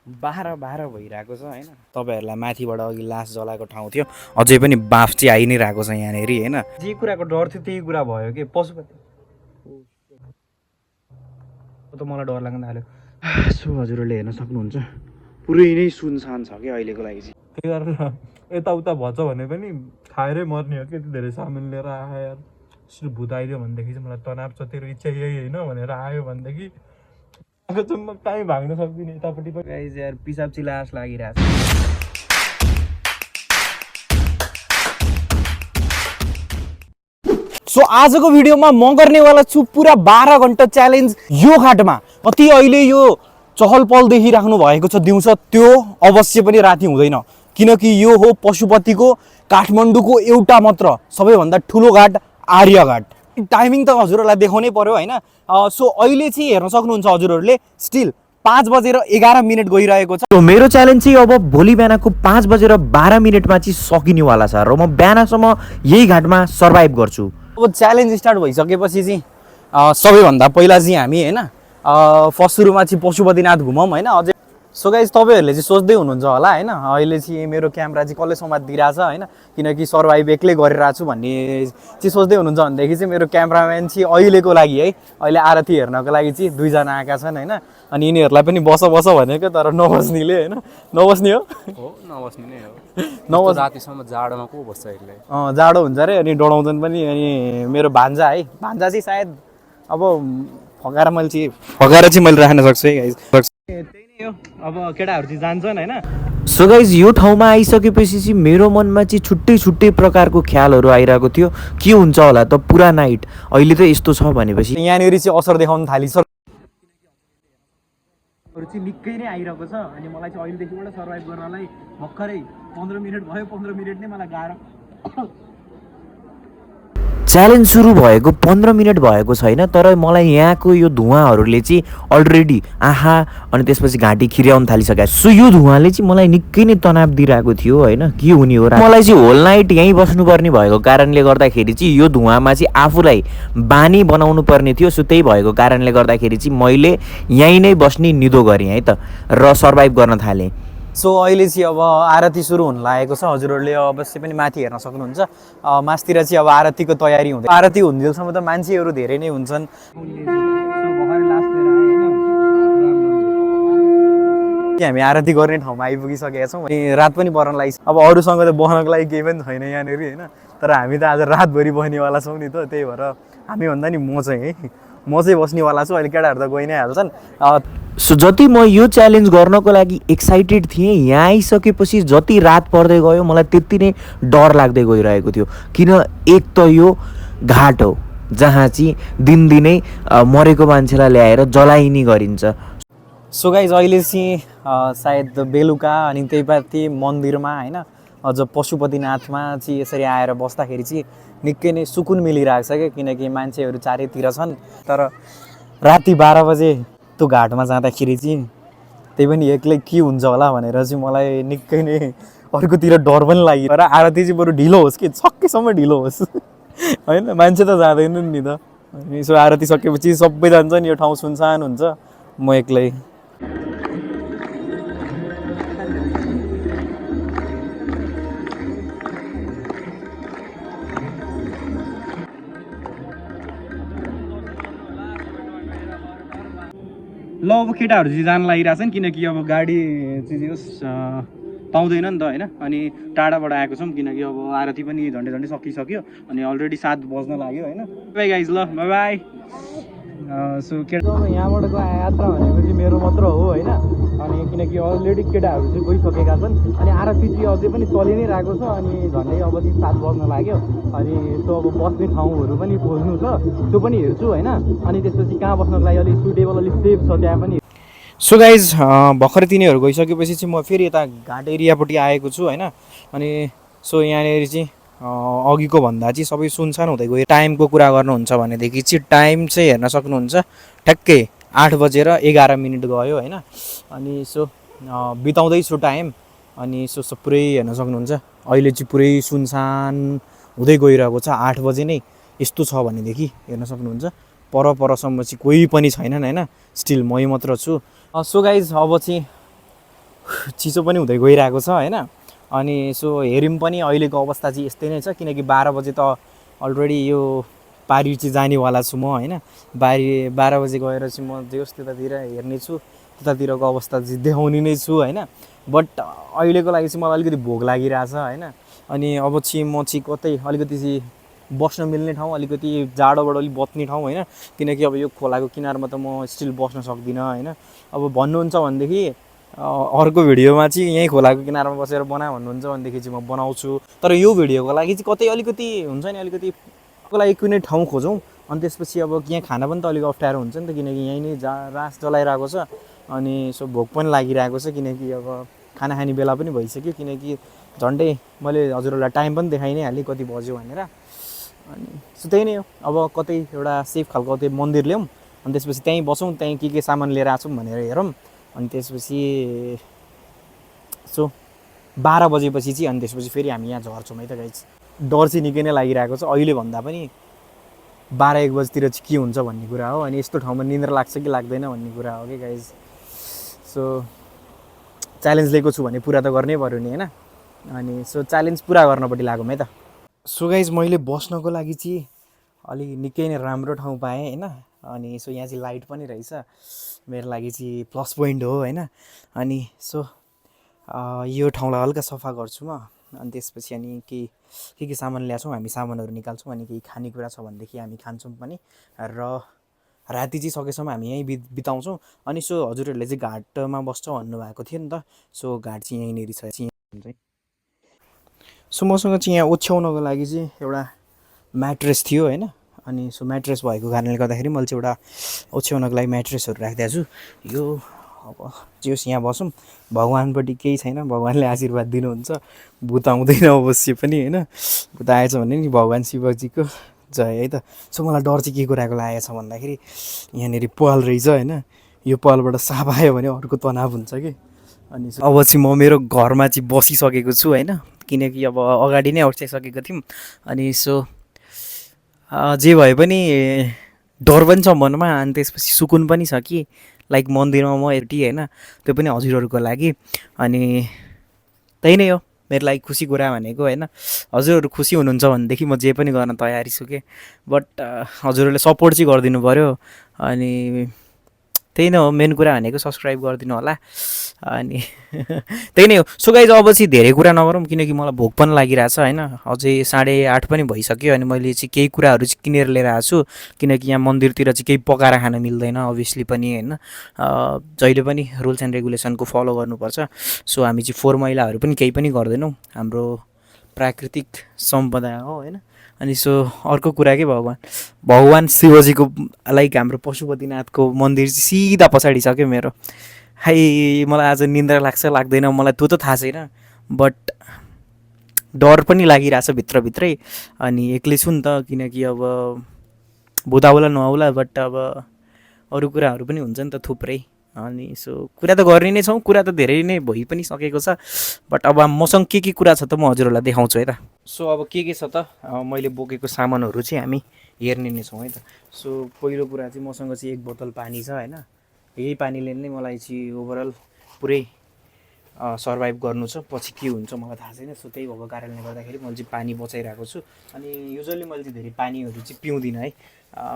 बाह्र भइरहेको छ होइन। तपाईँहरूलाई माथिबाट अघि लास जलाएको ठाउँ थियो, अझै पनि बाफ चाहिँ आइ नै रहेको छ यहाँनिर होइन। जे कुराको डर थियो त्यही कुरा भयो कि पशुपति त मलाई डर लाग्न थाल्यो। सो हजुरहरूले हेर्न सक्नुहुन्छ पुरै नै सुनसान छ क्या अहिलेको लागि चाहिँ। त्यही गरेर यताउता भन्छ भने पनि खाएरै मर्ने हो। त्यति धेरै सामान लिएर आयो यार, यसरी भूत आइदियो भनेदेखि चाहिँ मलाई तनाव छ, तेरो इच्छा यही होइन भनेर आयो भनेदेखि म कहीँ भाग्न सक्दिनँ यतापट्टि पनि। गाइज यार पिसाब चिलास लागिरहेको छ। सो आजको भिडियोमा म गर्नेवाला छु पुरा 12 घन्टा च्यालेन्ज यो घाटमा। कति अहिले यो चहल पहल देखिराख्नु भएको छ दिउँसो, त्यो अवश्य पनि राति हुँदैन, किनकि यो हो पशुपतिको काठमाडौँको एउटा मात्र सबैभन्दा ठुलो घाट आर्य घाट। टाइमिङ त हजुरहरूलाई देखाउनै पर्यो होइन। सो अहिले चाहिँ हेर्न सक्नुहुन्छ हजुरहरूले स्टिल 5:11 गइरहेको छ। मेरो च्यालेन्ज चाहिँ अब भोलि बिहानको 5:12 चाहिँ सकिनेवाला छ र म बिहानसम्म यही घाटमा सर्भाइभ गर्छु। अब च्यालेन्ज स्टार्ट भइसकेपछि चाहिँ सबैभन्दा पहिला चाहिँ हामी होइन फर्स्ट सुरुमा चाहिँ पशुपतिनाथ घुमौँ होइन। अझै सो गाइज तपाईँहरूले चाहिँ सोच्दै हुनुहुन्छ होला होइन अहिले चाहिँ मेरो क्यामेरा चाहिँ कसले समातिरहेछ होइन, किनकि सर्भाइभ एक्लै गरिरहेको छु भन्ने चाहिँ सोच्दै हुनुहुन्छ भनेदेखि चाहिँ मेरो क्यामेराम्यान चाहिँ अहिलेको लागि है अहिले आरती हेर्नको लागि चाहिँ 2 जना आएका छन् होइन। अनि यिनीहरूलाई पनि बस भनेको तर नबस्नेले होइन, नबस्ने हो नबस्ने नै हो। नबस् रातिसम्म जाडोमा को बस्छ एक्लै? जाडो हुन्छ अरे अनि डढाउँछन् पनि। अनि मेरो भान्जा है, भान्जा चाहिँ सायद अब फकाएर चाहिँ मैले राख्न सक्छु है गाइज। त्यही नै हो, अब केटाहरू चाहिँ जान्छन् होइन। सो गाइज यो ठाउँमा आइसकेपछि चाहिँ मेरो मनमा चाहिँ छुट्टै छुट्टै प्रकारको ख्यालहरू आइरहेको थियो। के हुन्छ होला त पुरा नाइट अहिले त यस्तो छ भनेपछि यहाँनिर चाहिँ असर देखाउन थालिसक्यो चाहिँ निकै नै आइरहेको छ। अनि मलाई चाहिँ अहिलेदेखिबाट सर्भाइभ गर्नलाई भर्खरै 15 मिनट भयो, 15 मिनट नै मलाई गाह्रो। च्यालेन्ज सुरु भएको 15 मिनट भएको छैन, तर मलाई यहाँको यो धुवाँहरूले चाहिँ अलरेडी आँखा अनि त्यसपछि घाँटी खिर्याउन थालिसक्यो। सो यो धुवाँले चाहिँ मलाई निकै नै तनाव दिइरहेको थियो होइन। के हुने हो, मलाई चाहिँ होल नाइट यहीँ बस्नुपर्ने भएको कारणले गर्दाखेरि चाहिँ यो धुवाँमा चाहिँ आफूलाई बानी बनाउनु पर्ने थियो। सो त्यही भएको कारणले गर्दाखेरि चाहिँ मैले यहीँ नै बस्ने निदो गरेँ है त र सर्भाइभ गर्न थालेँ। सो अहिले चाहिँ अब आरती सुरु हुन लागेको छ। हजुरहरूले अवश्य पनि माथि हेर्न सक्नुहुन्छ मासतिर चाहिँ अब आरतीको तयारी हुँदै। आरती हुन्जेलसम्म त मान्छेहरू धेरै नै हुन्छन्। हामी आरती गर्ने ठाउँमा आइपुगिसकेका छौँ। अनि रात पनि पर्न लागि अब अरूसँग त बस्नको लागि केही पनि छैन यहाँनिर होइन, तर हामी त आज रातभरि बस्नेवाला छौँ नि त। त्यही भएर हामीभन्दा नि म चाहिँ बस्नेवाला छु। अहिले केटाहरू त गइ नै हाल्छन्। सो जति म यो च्यालेन्ज गर्नको लागि एक्साइटेड थिएँ, यहाँ आइसकेपछि जति रात पर्दै गयो मलाई त्यति नै डर लाग्दै गइरहेको थियो। किन एक त यो घाट हो जहाँ चाहिँ दिनदिनै मरेको मान्छेलाई ल्याएर जलाइने गरिन्छ। सो गाइज अहिले चाहिँ सायद बेलुका अनि त्यही माथि मन्दिरमा होइन अझ पशुपतिनाथमा चाहिँ यसरी आएर बस्दाखेरि चाहिँ निकै नै सुकुन मिलिरहेको छ क्या, किनकि मान्छेहरू चारैतिर छन्। तर राति 12 बजे त्यो घाटमा जाँदाखेरि चाहिँ त्यही पनि एक्लै के हुन्छ होला भनेर चाहिँ मलाई निकै नै अर्कोतिर डर पनि लाग्यो। र आरती चाहिँ बरु ढिलो होस् कि सकेसम्म ढिलो होस् होइन, मान्छे त जाँदैनन् नि त। यसो आरती सकेपछि सबै जान्छन्, यो ठाउँ सुनसान हुन्छ, म एक्लै। ल अब केटाहरू चाहिँ जान लागिरहेछन्, किनकि अब गाडी चाहिँ पाउँदैन नि त होइन। अनि टाढाबाट आएको छौँ किनकि अब आरती पनि झन्डै सकिसक्यो अनि अलरेडी 7 बज्न लाग्यो होइन। बाई गाइज, ल बाई बाई। सो यहाँबाटको यात्रा भनेपछि मेरो मात्र हो होइन। अनि किनकि अलरेडी केटाहरू चाहिँ गइसकेका छन् अनि आरती चाहिँ अझै पनि चलि नै रहेको छ। अनि झन्डै अब चाहिँ 7 बज्न लाग्यो। अनि यसो अब बस्ने ठाउँहरू पनि खोज्नु छ, त्यो पनि हेर्छु होइन। अनि त्यसपछि कहाँ बस्नको लागि अलिक सुटेबल अलिक सेफ छ त्यहाँ पनि। सो गाइज भर्खर तिनीहरू गइसकेपछि चाहिँ म फेरि यता घाट एरियापट्टि आएको छु होइन। अनि सो यहाँनिर चाहिँ अघिको भन्दा चाहिँ सबै सुनसान हुँदै गयो। टाइमको कुरा गर्नुहुन्छ भनेदेखि चाहिँ टाइम चाहिँ हेर्न सक्नुहुन्छ ठ्याक्कै 8:11 गयो होइन। अनि सो बिताउँदैछु टाइम। अनि सो पुरै हेर्न सक्नुहुन्छ अहिले चाहिँ पुरै सुनसान हुँदै गइरहेको छ। 8 बजे नै यस्तो छ भनेदेखि हेर्न सक्नुहुन्छ परसम्म चाहिँ कोही पनि छैनन् होइन, स्टिल मै मात्र छु। सो गाइज अब चाहिँ चिसो पनि हुँदै गइरहेको छ होइन। अनि सो हेऱ्यौँ पनि अहिलेको अवस्था चाहिँ यस्तै नै छ, किनकि 12 बजे त अलरेडी यो पारी चाहिँ जानेवाला छु म होइन। 12 बजे गएर चाहिँ म जे होस् त्यतातिर हेर्नेछु, त्यतातिरको अवस्था चाहिँ देखाउने नै छु होइन। बट अहिलेको लागि चाहिँ मलाई अलिकति भोक लागिरहेछ होइन। अनि अब चाहिँ म चाहिँ कतै अलिकति चाहिँ बस्न मिल्ने ठाउँ, अलिकति जाडोबाट अलिक बच्ने ठाउँ होइन, किनकि अब यो खोलाको किनारमा त म स्टिल बस्न सक्दिनँ होइन। अब भन्नुहुन्छ भनेदेखि अर्को भिडियोमा चाहिँ यहीँ खोलाको किनारमा बसेर बना भन्नुहुन्छ भनेदेखि चाहिँ म बनाउँछु। तर यो भिडियोको लागि चाहिँ कतै अलिकति हुन्छ नि, अलिकति को लागि कुनै ठाउँ खोजौँ। अनि त्यसपछि अब यहाँ खाना पनि त अलिक अप्ठ्यारो हुन्छ नि त, किनकि यहीँ नै रास जलाइरहेको छ। अनि सो भोक पनि लागिरहेको छ, किनकि अब खाना खाने बेला पनि भइसक्यो, किनकि झन्डै मैले हजुरहरूलाई टाइम पनि देखाइ नै हालेँ कति बज्यो भनेर। अनि सो त्यही नै हो, अब कतै एउटा सेफ खालको त्यही मन्दिर ल्याउँ, अनि त्यसपछि त्यहीँ बसौँ, त्यहीँ के सामान लिएर आएको छौँ भनेर हेरौँ। अनि त्यसपछि सो 12 बजेपछि चाहिँ अनि त्यसपछि फेरि हामी यहाँ झर्छौँ है त गाइज। डर चाहिँ निकै नै लागिरहेको छ अहिले भन्दा पनि। 12-1 बजीतिर चाहिँ के हुन्छ भन्ने कुरा हो। अनि यस्तो ठाउँमा निन्द्रा लाग्छ कि लाग्दैन भन्ने कुरा हो कि गाइज। सो च्यालेन्ज लिएको छु भने पुरा त गर्नै पऱ्यो नि होइन। अनि सो च्यालेन्ज पुरा गर्नपट्टि लागौँ है त। सो गाइज मैले बस्नको लागि चाहिँ अलिक निकै नै राम्रो ठाउँ पाएँ होइन। अनि सो यहाँ चाहिँ लाइट पनि रहेछ, मेरो लागि चाहिँ प्लस पोइन्ट हो होइन। अनि सो यो ठाउँलाई हल्का सफा गर्छु म। अनि त्यसपछि अनि के सामान ल्याउँछौँ हामी, सामानहरू निकाल्छौँ। अनि केही खानेकुरा छ भनेदेखि हामी खान्छौँ पनि, र राति चाहिँ सकेसम्म हामी यहीँ बिताउँछौँ। अनि सो हजुरहरूले चाहिँ घाटमा बस्छ भन्नुभएको थियो नि त, सो घाट चाहिँ यहीँनिर छ चाहिँ। सो मसँग चाहिँ यहाँ ओछ्याउनको लागि चाहिँ एउटा म्याट्रेस थियो होइन। अनि सो म्याट्रेस भएको कारणले गर्दाखेरि मैले चाहिँ एउटा ओछ्याउनको लागि म्याट्रेसहरू राखिदिएको छु। यो अब जे होस् यहाँ बसौँ, भगवान्पट्टि केही छैन, भगवान्ले आशीर्वाद दिनुहुन्छ। भूत आउँदैन अवश्य पनि होइन, भूत आएछ भने नि भगवान् शिवजीको जय है त। सो मलाई डर चाहिँ के कुराको लागेको छ भन्दाखेरि यहाँनिर पल रहेछ होइन, यो पलबाट साप आयो भने अर्को तनाव हुन्छ कि। अनि अब चाहिँ म मेरो घरमा चाहिँ बसिसकेको छु होइन, किनकि अब अगाडि नै उठिसकेको थियौँ। अनि सो जे भए पनि डर पनि छ मनमा, अनि त्यसपछि सुकुन पनि छ कि लाइक मन्दिरमा म हेर्टी होइन, त्यो पनि हजुरहरूको लागि। अनि त्यही नै हो मेरो लागि खुसी कुरा भनेको होइन। हजुरहरू खुसी हुनुहुन्छ भनेदेखि म जे पनि गर्न तयारी छु कि, बट हजुरहरूले सपोर्ट चाहिँ गरिदिनु पऱ्यो। अनि त्यही नै हो मेन कुरा भनेको, सब्सक्राइब गरिदिनु होला। अनि त्यही नै हो। सो गाइज अब चाहिँ धेरै कुरा नगरौँ, किनकि मलाई भोक पनि लागिरहेछ होइन। अझै 8:30 पनि भइसक्यो। अनि मैले चाहिँ केही कुराहरू चाहिँ किनेर लिएर आएको छु, किनकि यहाँ मन्दिरतिर चाहिँ केही पकाएर खान मिल्दैन अभियसली पनि होइन। जहिले पनि रुल्स एन्ड रेगुलेसनको फलो गर्नुपर्छ। सो हामी चाहिँ फोहोर मैलाहरू पनि केही पनि गर्दैनौँ, हाम्रो प्राकृतिक सम्पदा हो होइन। अनि सो अर्को कुरा के भगवान् शिवजीको लाइक हाम्रो पशुपतिनाथको मन्दिर चाहिँ सिधा पछाडि छ क्या मेरो। हाई मलाई आज निन्द्रा लाग्छ लाग्दैन मलाई त्यो त थाहा छैन, बट डर पनि लागिरहेछ भित्रभित्रै। अनि एक्लै छु नि त, किनकि अब भूत आउला नआउला, बट अब अरू कुराहरू पनि हुन्छ नि त थुप्रै। अनि सो कुरा त गर्ने नै छौँ, कुरा त धेरै नै भइ पनि सकेको छ, बट अब मसँग के कुरा छ त म हजुरहरूलाई देखाउँछु है त। सो अब के छ त मैले बोकेको सामानहरू चाहिँ हामी हेर्ने नै छौँ है त। सो पहिलो कुरा चाहिँ मसँग चाहिँ 1 बोतल पानी छ होइन। यही पानीले नै मलाई चाहिँ ओभरअल पुरै सर्भाइभ गर्नु छ, पछि के हुन्छ मलाई थाहा छैन। सो त्यही भएको कारणले गर्दाखेरि मैले चाहिँ पानी बचाइरहेको छु। अनि युजली मैले चाहिँ धेरै पानीहरू चाहिँ पिउँदिनँ है,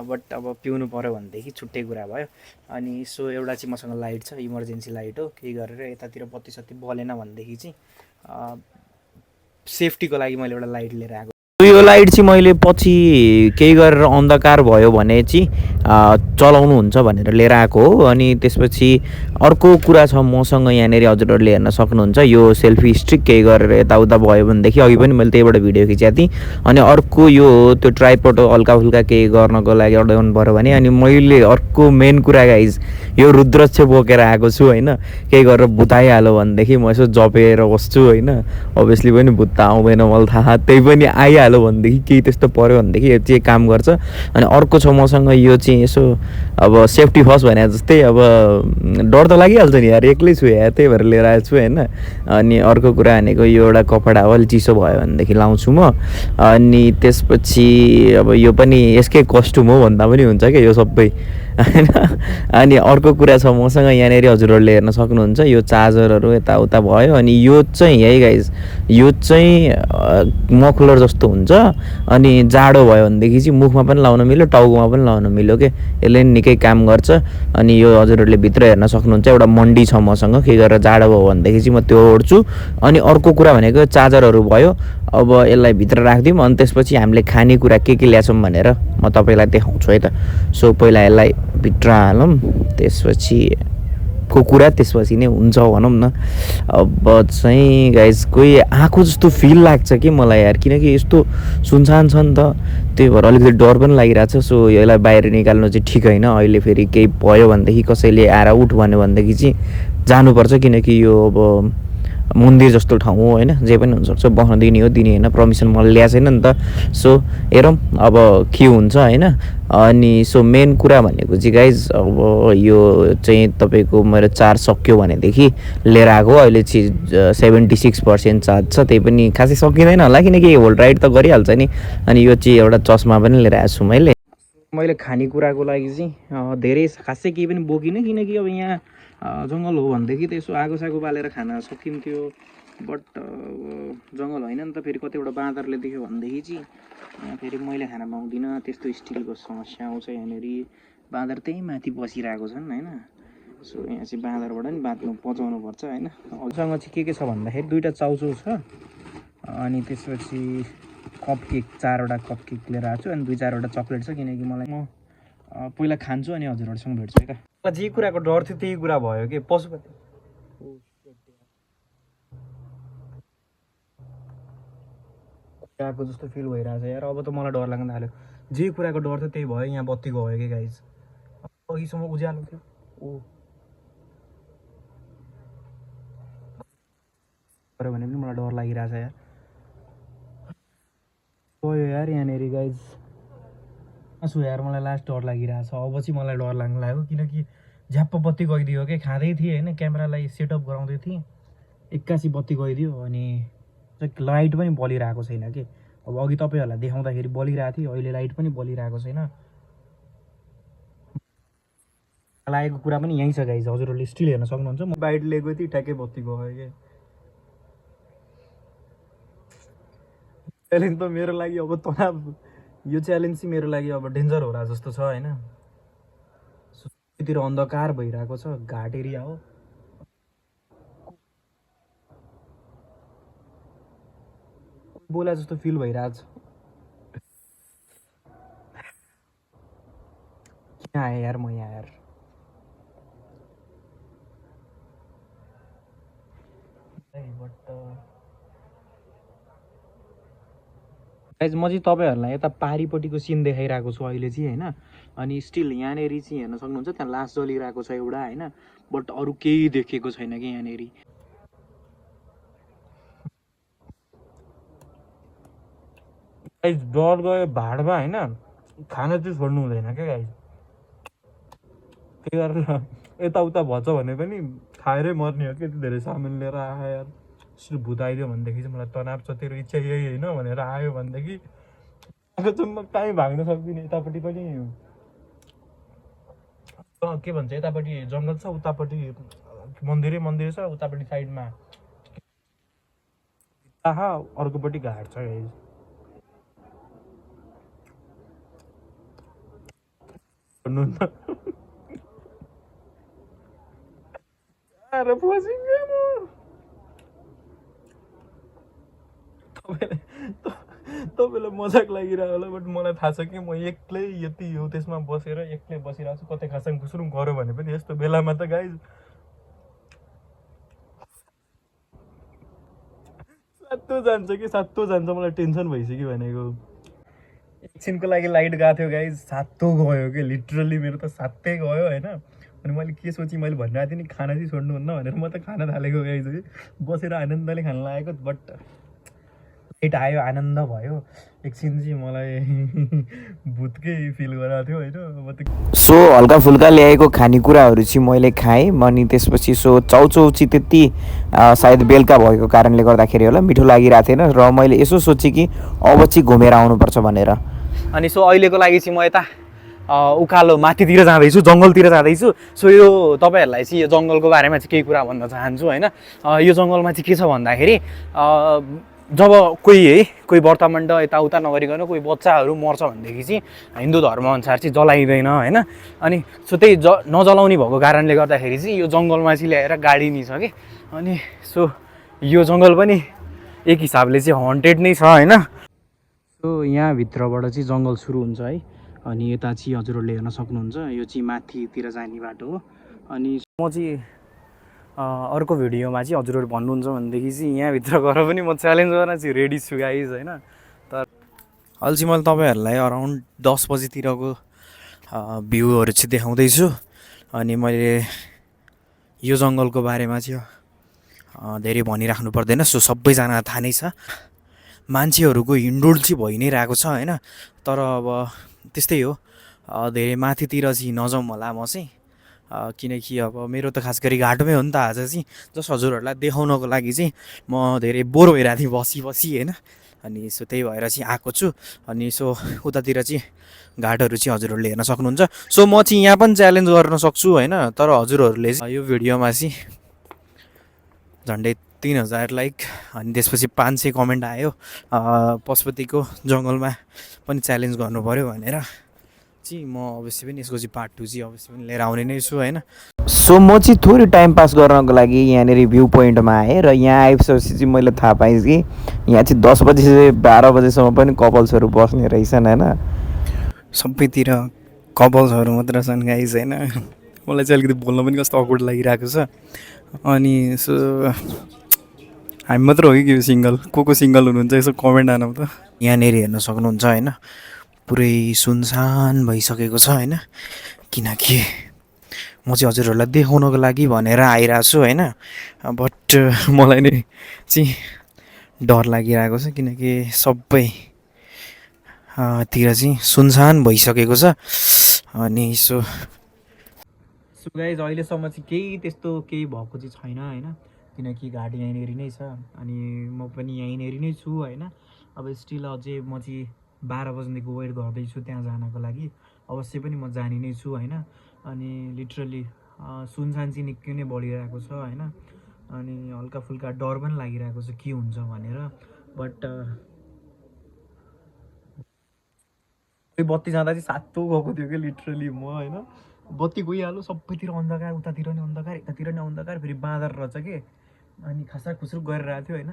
बट अब पिउनु पऱ्यो भनेदेखि छुट्टै कुरा भयो। अनि सो एउटा चाहिँ मसँग लाइट छ, इमर्जेन्सी लाइट हो, केही गरेर यतातिर बत्ती सत्ती बलेन भनेदेखि चाहिँ सेफ्टीको लागि मैले एउटा लाइट लिएर आएको। यो लाइट चाहिँ मैले पछि केही गरेर अन्धकार भयो भने चाहिँ चलाउनुहुन्छ भनेर लिएर आएको हो। अनि त्यसपछि अर्को कुरा छ मसँग यहाँनिर, हजुरहरूले हेर्न सक्नुहुन्छ यो सेल्फी स्टिक, केही गरेर यताउता भयो भनेदेखि अघि पनि मैले त्यहीबाट भिडियो खिचेको थिएँ। अनि अर्को यो त्यो ट्राइपोड हल्का फुल्का केही गर्नको लागि अड्याउनु पऱ्यो भने। अनि मैले अर्को मेन कुरा गाइज यो रुद्राक्ष बोकेर आएको छु होइन, केही गरेर भूत आइहाल्यो भनेदेखि म यसो जपेर बस्छु होइन। अभियसली पनि भूत त आउँदैन मलाई थाहा, त्यही पनि आइहाल्यो भनेदेखि केही त्यस्तो पऱ्यो भनेदेखि यो चाहिँ काम गर्छ। अनि अर्को छ मसँग यो चाहिँ यसो अब सेफ्टी फर्स्ट भने जस्तै, अब डर त लागिहाल्छ नि यार, एक्लै छु यार, त्यही भएर लिएर आएको छु होइन। अनि अर्को कुरा भनेको यो एउटा कपडा हो, अलिक चिसो भयो भनेदेखि लाउँछु म। अनि त्यसपछि अब यो पनि यसकै कस्ट्युम हो भन्दा पनि हुन्छ क्या यो सबै। होइन। अनि अर्को कुरा छ मसँग यहाँनिर हजुरहरूले हेर्न सक्नुहुन्छ यो चार्जरहरू यताउता भयो। अनि यो चाहिँ है गाइज यो चाहिँ मफलर जस्तो हुन्छ अनि जाडो भयो भनेदेखि चाहिँ मुखमा पनि लाउन मिल्यो टाउकोमा पनि लाउन मिल्यो के यसले निकै काम गर्छ। अनि यो हजुरहरूले भित्र हेर्न सक्नुहुन्छ एउटा मन्डी छ मसँग के गरेर जाडो भयो भनेदेखि चाहिँ म त्यो ओढ्छु। अनि अर्को कुरा भनेको चार्जरहरू भयो अब यसलाई भित्र राखिदिउँ अनि त्यसपछि हामीले खानेकुरा के ल्याछौँ भनेर म तपाईँलाई देखाउँछु है त। सो पहिला यसलाई भित्र हालौँ त्यसपछि को कुरा त्यसपछि नै हुन्छ भनौँ न। अब चाहिँ गाइज कोही आएको जस्तो फिल लाग्छ कि मलाई यार किनकि यस्तो सुनसान छ नि त त्यही भएर अलिकति डर पनि लागिरहेको छ। सो यसलाई बाहिर निकाल्नु चाहिँ ठिक होइन। अहिले फेरि केही भयो भनेदेखि कसैले आएर उठ भन्यो भनेदेखि चाहिँ जानुपर्छ किनकि यो अब मन्दिर जस्तो ठाउँ हो होइन जे पनि हुनसक्छ बस्न दिने हो दिने होइन पर्मिसन मलाई ल्याएको छैन नि त। सो हेरौँ अब के हुन्छ होइन। अनि सो मेन कुरा भनेको चाहिँ गाइज अब यो चाहिँ तपाईँको मेरो चार्ज सक्यो भनेदेखि लिएर आएको अहिले चाहिँ 76% चार्ज छ त्यही पनि खासै सकिँदैन होला किनकि होल्ड राइड त गरिहाल्छ नि। अनि यो चाहिँ एउटा चस्मा पनि लिएर आएको छु मैले खानेकुराको लागि चाहिँ धेरै खासै केही पनि बोकिनँ किनकि अब यहाँ जङ्गल हो भनेदेखि त्यसो आगो सागो बालेर खान सकिन्थ्यो बट जङ्गल होइन नि त फेरि कतिवटा बाँदरले देख्यो भनेदेखि चाहिँ यहाँ फेरि मैले खान पाउँदिनँ त्यस्तो स्टिलको समस्या आउँछ यहाँनिर बाँदर त्यही माथि बसिरहेको छन् होइन। सो यहाँ चाहिँ बाँदरबाट नि बाँच्नु बचाउनु पर्छ होइन। अरूसँग चाहिँ के छ भन्दाखेरि दुईवटा चाउचाउ छ अनि त्यसपछि कपकेक 4वटा कपकेक लिएर आएको छु अनि 2-4वटा चक्लेट छ किनकि मलाई म पहिला खान्छु अनि हजुरहरूसँग भेट्छु है त। जे कुराको डर थियो त्यही कुरा भयो कि पशुपति आएको जस्तो फिल भइरहेछ यार। अब त मलाई डर लाग्न थाल्यो जे कुराको डर थियो त्यही भयो। यहाँ बत्ती गयो कि गाइज अघिसम्म उज्यालो थियो ओ गऱ्यो भने पनि मलाई डर लागिरहेछ यार गयो यार यहाँनिर गाइज आँसु यार मलाई लास्ट डर लागिरहेछ। अब चाहिँ मलाई डर लाग्न लाग्यो किनकि झ्याप्प बत्ती गइदियो कि खाँदै थिएँ होइन क्यामेरालाई सेटअप गराउँदै थिएँ 81 बत्ती गइदियो अनि लाइट पनि बलिरहेको छैन कि अब अघि तपाईँहरूलाई देखाउँदाखेरि बलिरहेको थियो अहिले लाइट पनि बलिरहेको छैन। लागेको कुरा पनि यहीँ छ गाइज हजुरहरूले स्टिल हेर्न सक्नुहुन्छ म बाइट लिएको थिएँ ठ्याक्कै बत्ती गयो कि च्यालेन्ज त मेरो लागि अब तनाव यो च्यालेन्ज चाहिँ मेरो लागि अब डेन्जर होला जस्तो छ होइन। तिर अन्धकार भइरहेको छ घाट एरिया हो बोला जस्तो फिल भइरहेछ। किन आएँ यार म यहाँ यार गाइज म चाहिँ तपाईँहरूलाई यता पारिपट्टिको सिन देखाइरहेको छु अहिले चाहिँ होइन। अनि स्टिल यहाँनिर चाहिँ हेर्न सक्नुहुन्छ त्यहाँ लास जलिरहेको छ एउटा होइन बट अरू केही देखेको छैन कि यहाँनिर। गाइज डर गयो भाडमा होइन खाना चाहिँ छोड्नु हुँदैन क्या गाइज त्यही गरेर यताउता भन्छ भने पनि खाएरै मर्ने हो कि यति धेरै सामान लिएर आयो यार। यसरी भूत आइदियो भनेदेखि चाहिँ मलाई तनाव छ तेरो इच्छा यही होइन भनेर आयो भनेदेखि आएको चाहिँ म कहीँ भाग्न सक्दिनँ। यतापट्टि पनि के भन्छ यतापट्टि जङ्गल छ उतापट्टि मन्दिरै छ उतापट्टि साइडमा अर्कोपट्टि घाट छ गाइज। तपाईँलाई मजाक लागिरहेको होला बट मलाई थाहा छ कि म एक्लै यति हो त्यसमा बसेर एक्लै बसिरहेको छु कतै खासाङ खुसुरुङ गऱ्यो भने पनि यस्तो बेलामा त गाइज सातो जान्छ मलाई टेन्सन भइसक्यो भनेको। एकछिनको लागि लाइट गएको थियो गाइज सातो गयो कि लिटरली मेरो त सातै गयो होइन। अनि मैले के सोचेँ मैले भनिरहेको थिएँ नि खाना चाहिँ छोड्नुहुन्न भनेर म त खाना थालेको गाइज बसेर आनन्दले खान लागेको बट लाइट आयो आनन्द भयो एकछिन चाहिँ मलाई भूतकै फिल गराएको थियो होइन। सो हल्का फुल्का ल्याएको खानेकुराहरू चाहिँ मैले खाएँ अनि त्यसपछि सो चाउचाउ चाहिँ त्यति सायद बेलुका भएको कारणले गर्दाखेरि होला मिठो लागिरहेको थिएन र मैले यसो सोचेँ कि अब चाहिँ घुमेर आउनुपर्छ भनेर। अनि सो अहिलेको लागि चाहिँ म यता उकालो माथितिर जाँदैछु, जङ्गलतिर जाँदैछु। सो यो तपाईँहरूलाई चाहिँ यो जङ्गलको बारेमा चाहिँ केही कुरा भन्न चाहन्छु होइन। यो जङ्गलमा चाहिँ के छ भन्दाखेरि जब कोही व्रतमण्ड यताउता नगरिकन कोही बच्चाहरू मर्छ भनेदेखि चाहिँ हिन्दू धर्मअनुसार चाहिँ जलाइँदैन होइन। अनि सो त्यही नजलाउने भएको कारणले गर्दाखेरि चाहिँ यो जङ्गलमा चाहिँ ल्याएर गाडिने छ कि। अनि सो यो जङ्गल पनि एक हिसाबले चाहिँ हन्टेड नै छ होइन। सो यहाँभित्रबाट चाहिँ जङ्गल सुरु हुन्छ है। अनि यता चाहिँ हजुरहरूले हेर्न सक्नुहुन्छ यो चाहिँ माथितिर जाने बाटो हो। अनि म चाहिँ अर्को भिडियोमा चाहिँ हजुरहरू भन्नुहुन्छ भनेदेखि चाहिँ यहाँभित्र गएर पनि म च्यालेन्ज गर्न चाहिँ रेडी छु गाइज होइन। तर अहिले चाहिँ मैले तपाईँहरूलाई अराउन्ड 10 बजीतिरको भ्यूहरू चाहिँ देखाउँदैछु। अनि मैले यो जङ्गलको बारेमा चाहिँ धेरै भनिराख्नु पर्दैन। सो सबैजना थाहा नै छ, मान्छेहरूको हिँडुल चाहिँ भइ नै रहेको छ होइन। तर अब त्यस्तै हो, धेरै माथितिर चाहिँ नजाउँ होला म चाहिँ, किनकि अब मेरो त खास गरी घाटोमै हो नि त आज चाहिँ। जस हजुरहरूलाई देखाउनको लागि चाहिँ म धेरै बोर भइरहेको थिएँ बसी होइन। अनि सो त्यही भएर चाहिँ आएको छु। अनि सो उतातिर चाहिँ घाटहरू चाहिँ हजुरहरूले हेर्न सक्नुहुन्छ। सो म चाहिँ यहाँ पनि च्यालेन्ज गर्न सक्छु होइन। तर हजुरहरूले यो भिडियोमा चाहिँ झन्डै 3000 लाइक अनि त्यसपछि 500 कमेन्ट आयो, पशुपतिको जङ्गलमा पनि च्यालेन्ज गर्नु पऱ्यो भनेर चाहिँ म अवश्य पनि यसको चाहिँ पार्ट 2 चाहिँ अवश्य पनि लिएर आउने नै छु होइन। सो म चाहिँ थोरै टाइम पास गर्नको लागि यहाँनिर भ्यू पोइन्टमा आएँ र यहाँ आइसकेपछि चाहिँ मैले थाहा पाएँ कि यहाँ चाहिँ 10 बजी से 12 बजीसम्म पनि कपल्सहरू बस्ने रहेछन् होइन। सबैतिर कपल्सहरू मात्र छन् गाइज होइन। मलाई चाहिँ अलिकति बोल्न पनि कस्तो अक्वर्ड लागिरहेको छ। अनि सो हामी मात्र हो कि सिङ्गल, को सिङ्गल हुनुहुन्छ यसो कमेन्ट आनौँ त। यहाँनिर हेर्न सक्नुहुन्छ होइन, पुरै सुनसान भइसकेको छ होइन। किनकि म चाहिँ हजुरहरूलाई देखाउनको लागि भनेर आइरहेको छु होइन। बट मलाई नै चाहिँ डर लागिरहेको छ किनकि सबै तिर चाहिँ सुनसान भइसकेको छ। अनि सो गाइज अहिलेसम्म चाहिँ केही भएको चाहिँ छैन होइन। किनकि घाट यहीँनिर नै छ अनि म पनि यहीँनिर नै छु होइन। अब स्टिल अझै म चाहिँ 12 बजीदेखि वेट गर्दैछु त्यहाँ जानको लागि। अवश्य पनि म जाने नै छु होइन। अनि लिटरली सुनसान चाहिँ निकै नै बढिरहेको छ होइन। अनि हल्का फुल्का डर पनि लागिरहेको छ के हुन्छ भनेर। बट बत्ती जाँदा चाहिँ सातो गएको थियो कि लिटरली म होइन। बत्ती गइहाल्यो, सबैतिर अन्धकार, उतातिर नि अन्धकार, यतातिर नि अन्धकार, फेरि बाँदर रहेछ के। अनि खासा खुसुक गरिरहेको थियो होइन।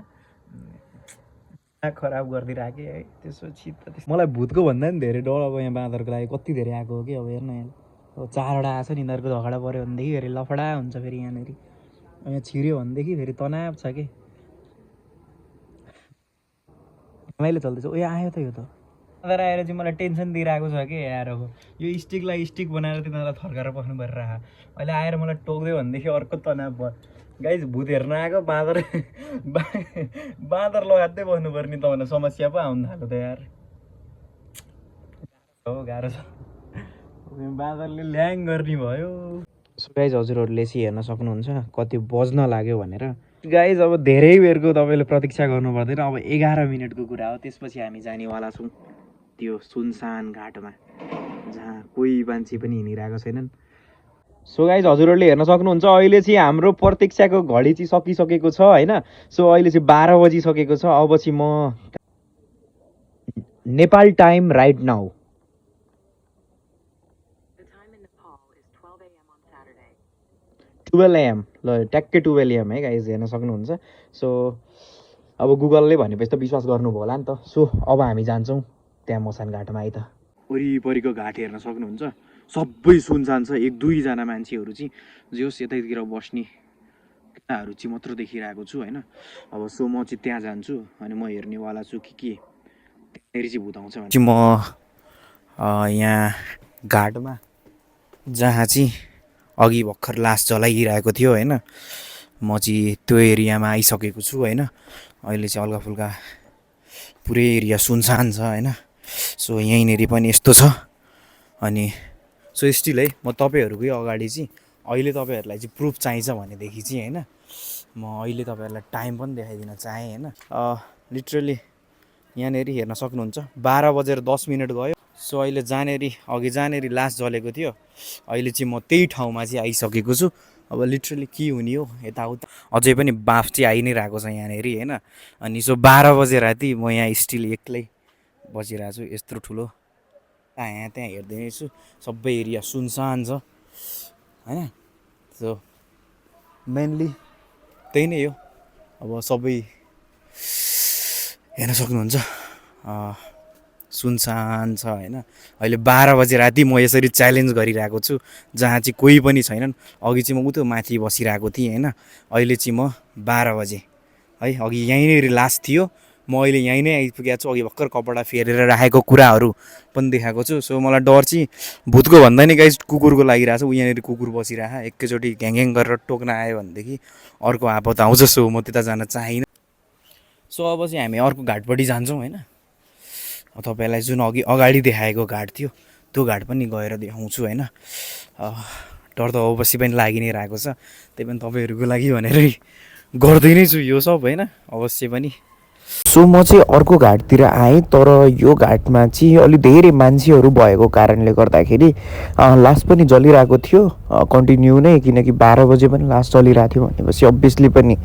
खराब गरिदिइराखेँ है। त्यसपछि त मलाई भूतको भन्दा पनि धेरै डर अब यहाँ बाँदरको लागि कति धेरै आएको हो कि। अब हेर्न यहाँ अब 4वटा आएको छ नि, यिनीहरूको झगडा पऱ्यो भनेदेखि फेरि लफडा हुन्छ फेरि यहाँनिर। यहाँ छिर्यो भनेदेखि फेरि तनाव छ कि। रमाइलो चल्दैछ। ओ यहाँ आयो त यो त बाँदर आएर चाहिँ मलाई टेन्सन दिइरहेको छ कि यार। अब यो स्टिकलाई स्टिक बनाएर तिनीहरूलाई थर्काएर बस्नु परिरहेको। अहिले आएर मलाई टोक्दियो भनेदेखि अर्को तनाव भयो। गाइज भूत हेर्न आएको बाँदर लगाउँदै बस्नुपर्ने त भने समस्या पो आउनु थाल्यो त यार। हो गाह्रो छ, बाँदरले ल्याङ गर्ने भयो। सो गाइज हजुरहरूले चाहिँ हेर्न सक्नुहुन्छ कति बज्न लाग्यो भनेर। गाइज अब धेरै बेरको तपाईँले प्रतीक्षा गर्नु पर्दैन। अब 11 मिनटको कुरा हो, त्यसपछि हामी जानेवाला छौँ त्यो सुनसान घाटमा जहाँ कोही मान्छे पनि हिँडिरहेको छैनन्। सो गाइज हजुरहरूले हेर्न सक्नुहुन्छ अहिले चाहिँ हाम्रो प्रतीक्षाको घडी चाहिँ सकिसकेको छ होइन। सो अहिले चाहिँ 12 बजिसकेको छ। अब चाहिँ म Nepal time right now 12 AM ल ट्याक्कै 12 AM है गाइज हेर्न सक्नुहुन्छ। सो अब गुगलले भनेपछि त विश्वास गर्नुभयो होला नि त। सो अब हामी जान्छौँ त्यहाँ मसान घाटमा है त। वरिपरिको घाट हेर्न सक्नुहुन्छ सबै सुनसान छ। 1-2 जना मान्छेहरू चाहिँ जोस् यतैतिर बस्ने केटाहरू चाहिँ मात्र देखिरहेको छु होइन। अब सो म चाहिँ त्यहाँ जान्छु अनि म हेर्नेवाला छु के त्यहाँनिर चाहिँ भूत आउँछ भने चाहिँ म यहाँ घाटमा जहाँ चाहिँ अघि भर्खर लास जलाइरहेको थियो होइन, म चाहिँ त्यो एरियामा आइसकेको छु होइन। अहिले चाहिँ हल्का फुल्का पुरै एरिया सुनसान छ होइन। सो यहीँनिर पनि यस्तो छ। अनि सो स्टिल है म तपाईँहरूकै अगाडि चाहिँ अहिले तपाईँहरूलाई चाहिँ प्रुफ चाहिन्छ भनेदेखि चाहिँ होइन म अहिले तपाईँहरूलाई टाइम पनि देखाइदिन चाहेँ होइन। लिटरली यहाँनिर हेर्न सक्नुहुन्छ 12 बजेर 10 मिनट गयो। सो अहिले अघि जहाँनेरि लास्ट जलेको थियो अहिले चाहिँ म त्यही ठाउँमा चाहिँ आइसकेको छु। अब लिटरली के हुने हो यताउता अझै पनि बाफ चाहिँ आइ नै रहेको छ यहाँनिर होइन। अनि सो 12 बजे राति म यहाँ स्टिल एक्लै बसिरहेको छु यत्रो ठुलो यहाँ त्यहाँ हेर्दै छु सबै एरिया सुनसान छ होइन। सो मेनली त्यही नै हो अब सबै हेर्न सक्नुहुन्छ सुनसान छ होइन। अहिले 12 बजे राति म यसरी च्यालेन्ज गरिरहेको छु जहाँ चाहिँ कोही पनि छैनन्। अघि चाहिँ म उतो माथि बसिरहेको थिएँ होइन। अहिले चाहिँ म 12 बजे है अघि यहीँनिर लास्ट थियो म अहिले यहीँ नै आइपुगेको छु। अघि भर्खर कपडा फेरेर राखेको कुराहरू पनि देखाएको छु। सो मलाई डर चाहिँ भूतको भन्दा नि गाइस कुकुरको लागिरहेको छ। ऊ यहाँनिर कुकुर बसिरहेको एकैचोटि घ्याङ गरेर टोक्न आयो भनेदेखि अर्को आपत आउँछ। सो म त्यता जान चाहिनँ। सो अब चाहिँ हामी अर्को घाटपट्टि जान्छौँ होइन। तपाईँलाई जुन अघि अगाडि देखाएको घाट थियो त्यो घाट पनि गएर देखाउँछु होइन। डर त अवश्य पनि लागि नै रहेको छ त्यही पनि तपाईँहरूको लागि भनेरै गर्दै नै छु यो सब होइन अवश्य पनि। सो म चाहिँ अर्को घाटतिर आएँ तर यो घाटमा चाहिँ अलि धेरै मान्छेहरू भएको कारणले गर्दाखेरि लास्ट पनि जलिरहेको थियो कन्टिन्यू नै, किनकि 12 बजे पनि लास्ट चलिरहेको थियो भनेपछि अभियसली पनि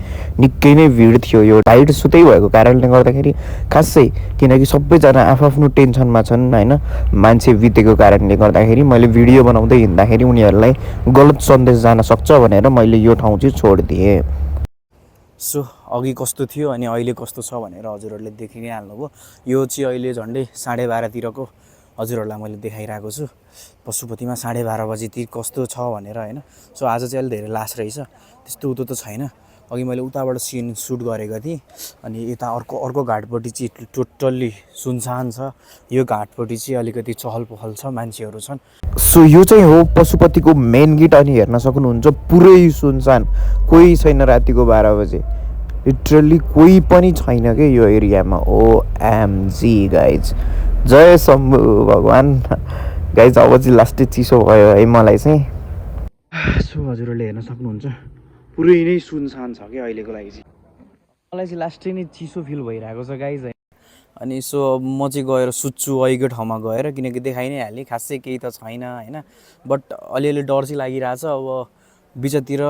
निकै नै भिड थियो। यो टाइड सुतै भएको कारणले गर्दाखेरि खासै, किनकि सबैजना आफ्नो टेन्सनमा छन् होइन। मान्छे बितेको कारणले गर्दाखेरि मैले भिडियो बनाउँदै हिँड्दाखेरि उनीहरूलाई गलत सन्देश जान सक्छ भनेर मैले यो ठाउँ चाहिँ छोडिदिएँ। सो अघि कस्तो थियो अनि अहिले कस्तो छ भनेर हजुरहरूले देखि नै हाल्नुभयो। यो चाहिँ अहिले झन्डै 12:30तिरको हजुरहरूलाई मैले देखाइरहेको छु पशुपतिमा 12:30 बजेतिर कस्तो छ भनेर होइन। सो आज चाहिँ अलिक धेरै लास रहेछ त्यस्तो उतो त छैन। अघि मैले उताबाट सिन सुट गरेको थिएँ अनि यता अर्को घाटपट्टि चाहिँ टोटल्ली सुनसान छ। यो घाटपट्टि चाहिँ अलिकति चहल पहल छ मान्छेहरू छन्। सो यो चाहिँ हो पशुपतिको मेन गेट अनि हेर्न सक्नुहुन्छ पुरै सुनसान, कोही छैन रातिको 12 बजे, लिटरली कोही पनि छैन कि यो एरियामा। ओएमजी गाइज, जय शम्भु भगवान्। गाइज अब चाहिँ लास्टै चिसो भयो है मलाई चाहिँ। सो हजुरहरूले हेर्न सक्नुहुन्छ पुरै नै सुनसान छ क्या अहिलेको लागि चाहिँ। मलाई चाहिँ लास्टै नै चिसो फिल भइरहेको छ गाइज। अनि सो म चाहिँ गएर सुत्छु अहिलेको ठाउँमा गएर, किनकि देखाइ नै हालेँ खासै केही त छैन होइन। बट अलिअलि डर चाहिँ लागिरहेछ अब बिचतिर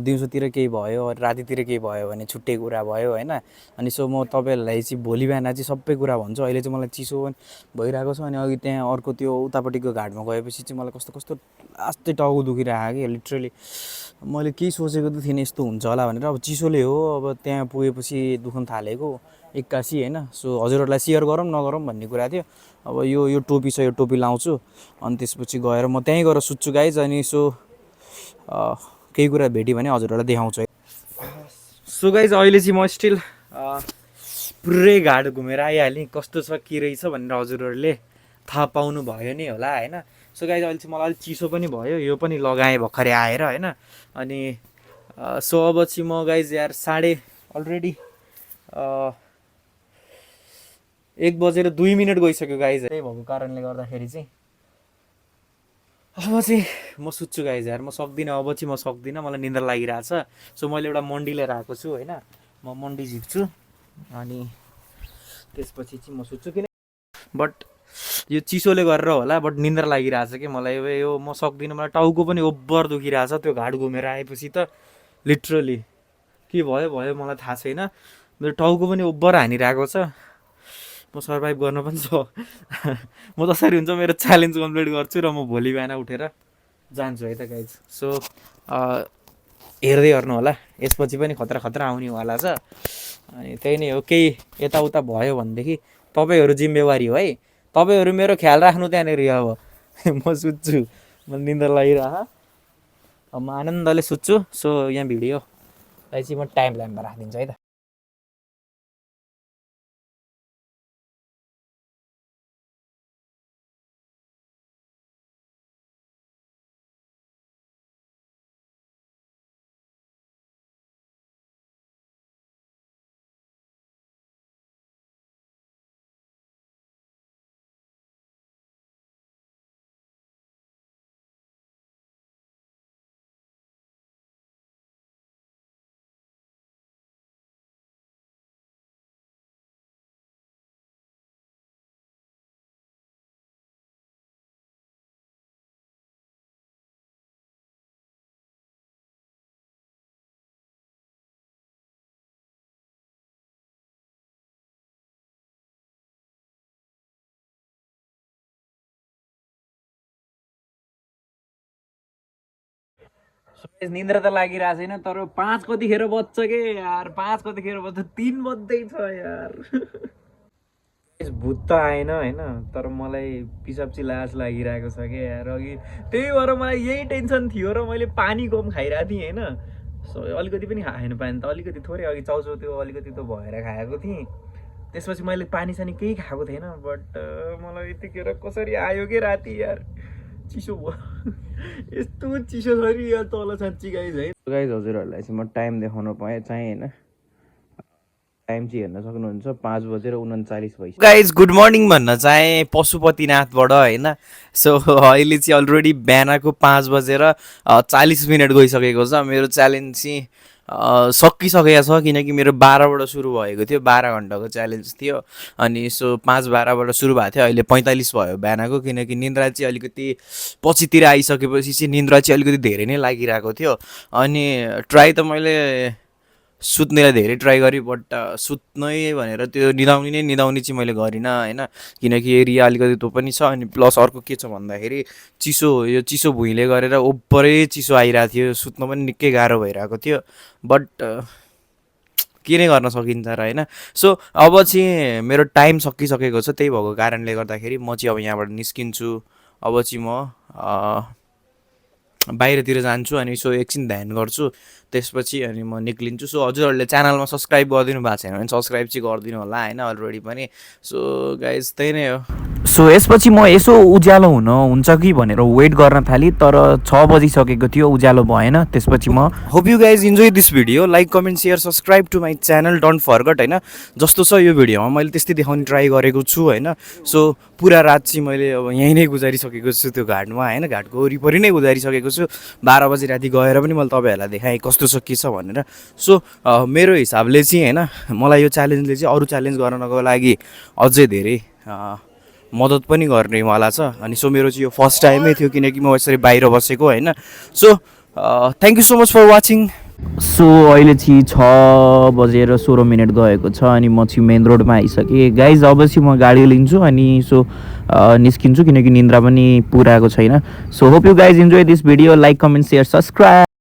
दिउँसोतिर केही भयो रातितिर केही भयो भने छुट्टै कुरा भयो होइन। अनि सो म तपाईँहरूलाई चाहिँ भोलि बिहान चाहिँ सबै कुरा भन्छु। अहिले चाहिँ मलाई चिसो पनि भइरहेको छ अनि अघि त्यहाँ अर्को त्यो उतापट्टिको घाटमा गएपछि चाहिँ मलाई कस्तो कस्तो लास्टै टाउको दुखिरहेको कि लिटरली। मैले केही सोचेको त थिइनँ यस्तो हुन्छ होला भनेर। अब चिसोले हो अब त्यहाँ पुगेपछि दुख्न थालेको एक्कासी होइन। सो हजुरहरूलाई सेयर गरौँ नगरौँ भन्ने कुरा थियो। अब यो टोपी छ यो टोपी लाउँछु अनि त्यसपछि गएर म त्यहीँ गएर सुत्छु गाइज। अनि सो केही कुरा भेट्यो भने हजुरहरूलाई देखाउँछु है। सो गाइज अहिले चाहिँ म स्टिल पुरै घाट घुमेर आइहालेँ। कस्तो छ के रहेछ भनेर हजुरहरूले थाहा पाउनु भयो नि होला होइन। सो गाइज अहिले चाहिँ मलाई अलिक चिसो पनि भयो, यो पनि लगाएँ भर्खरै आएर होइन। अनि सो अब चाहिँ म गाइज यार अलरेडी 1:02 गइसक्यो गाइज। त्यही भएको कारणले गर्दाखेरि चाहिँ अब चाहिँ म सुत्छु गाइज यार, म सक्दिनँ अब चाहिँ म सक्दिनँ, मलाई निन्द्रा लागिरहेछ। सो मैले एउटा मन्डी लिएर आएको छु होइन, म मन्डी झिक्छु अनि त्यसपछि चाहिँ म सुत्छु। किन बट यो चिसोले गरेर होला बट निन्द्रा लागिरहेछ कि मलाई। अब यो म सक्दिनँ, मलाई टाउको पनि ओभर दुखिरहेछ त्यो घाट घुमेर आएपछि त लिटरली के भयो मलाई थाहा छैन। मेरो टाउको पनि ओभर हानिरहेको छ, म सर्भाइभ गर्न पनि म जसरी हुन्छ मेरो च्यालेन्ज कम्प्लिट गर्छु र म भोलि बिहान उठेर जान्छु है त गाइज। सो हेर्दै गर्नु होला, यसपछि पनि खतरा खतरा आउनेवाला छ। अनि त्यही नै हो, केही यताउता भयो भनेदेखि तपाईँहरू जिम्मेवारी हो है। तपाईँहरू मेरो ख्याल राख्नु त्यहाँनिर। अब म सुत्छु, म निन्द्रा लागिरह, अब म आनन्दले सुत्छु। सो यहाँ भिडियोलाई चाहिँ म टाइम ल्याम्पमा राखिदिन्छु है त। निन्द्रा त लागिरहेको छैन तर 5 कतिखेर बज्छ के यार 5 कतिखेर बज्छ 3 बज्दैछ यार भूत त आएन होइन तर मलाई पिसाब्ची लाज लागिरहेको छ क्या यार अघि त्यही भएर मलाई यही टेन्सन थियो र मैले पानी कम खाइरहेको थिएँ होइन सो अलिकति पनि खाएन पानी त अलिकति थोरै अघि चाउचाउ त्यो अलिकति त भएर खाएको थिएँ त्यसपछि मैले पानी सानी केही खाएको थिएन बट मलाई यतिखेर कसरी आयो कि राति यार चिसो भयो यस्तो चिसो छ नि यार तल साँच्ची गाइज है गाइज हजुरहरूलाई चाहिँ म टाइम देखाउन पाएँ चाहिँ होइन टाइम चाहिँ हेर्न सक्नुहुन्छ 5:39 भइसक्यो गाइज गुड मर्निङ भन्न चाहेँ पशुपतिनाथबाट होइन सो अहिले चाहिँ अलरेडी बिहानको 5:40 गइसकेको छ मेरो च्यालेन्ज चाहिँ सकिसकेको छ किनकि मेरो 12बाट सुरु भएको थियो 12 घन्टाको च्यालेन्ज थियो अनि सो 5:12बाट सुरु भएको थियो अहिले 45 भयो बिहानको किनकि निन्द्रा चाहिँ अलिकति पछितिर आइसकेपछि चाहिँ निन्द्रा चाहिँ अलिकति धेरै नै लागिरहेको थियो अनि ट्राई त मैले सुत्नेलाई धेरै ट्राई गरेँ बट सुत्नै भनेर त्यो निदाउने चाहिँ मैले गरिनँ होइन किनकि एरिया अलिकति त्यो पनि छ अनि प्लस अर्को के छ भन्दाखेरि यो चिसो भुइँले गरेर ओभरै चिसो आइरहेको थियो सुत्न पनि निकै गाह्रो भइरहेको थियो बट के नै गर्न सकिन्छ र होइन सो अब चाहिँ मेरो टाइम सकिसकेको छ त्यही भएको कारणले गर्दाखेरि म चाहिँ अब यहाँबाट निस्किन्छु अब चाहिँ म बाहिरतिर जान्छु अनि सो एकछिन ध्यान गर्छु त्यसपछि अनि म निक्लिन्छु सो हजुरहरूले च्यानलमा सब्सक्राइब गरिदिनु भएको छैन भने सब्सक्राइब चाहिँ गरिदिनु होला होइन अलरेडी पनि सो गाइज त्यही नै हो सो यसपछि म यसो उज्यालो हुन्छ कि भनेर वेट गर्न थालेँ तर 6 बजिसकेको थियो उज्यालो भएन त्यसपछि म hope you guys enjoy this video like comment share subscribe to my channel don't forget होइन जस्तो छ यो भिडियोमा मैले त्यस्तै देखाउने ट्राई गरेको छु होइन सो पुरा रात चाहिँ मैले अब यहीँ नै गुजारिसकेको छु त्यो घाटमा होइन घाटको वरिपरि नै गुजारिसकेको छु 12 बजी राति गएर पनि मैले तपाईँहरूलाई देखाएँ कस्तो छ के छ भनेर सो मेरो हिसाबले चाहिँ होइन मलाई यो च्यालेन्जले चाहिँ अरू च्यालेन्ज गर्नको लागि अझै धेरै मद्दत पनि गर्नेवाला छ अनि सो मेरो चाहिँ यो फर्स्ट टाइमै थियो किनकि म यसरी बाहिर बसेको होइन so thank you so much for watching so अहिले चाहिँ 6:16 गएको छ अनि म चाहिँ मेन रोडमा आइसकेँ गाइज अब चाहिँ म गाडी लिन्छु अनि सो निस्किन्छु किनकि निन्द्रा पनि पुराको छैन so hope you guys enjoy this video like comment share subscribe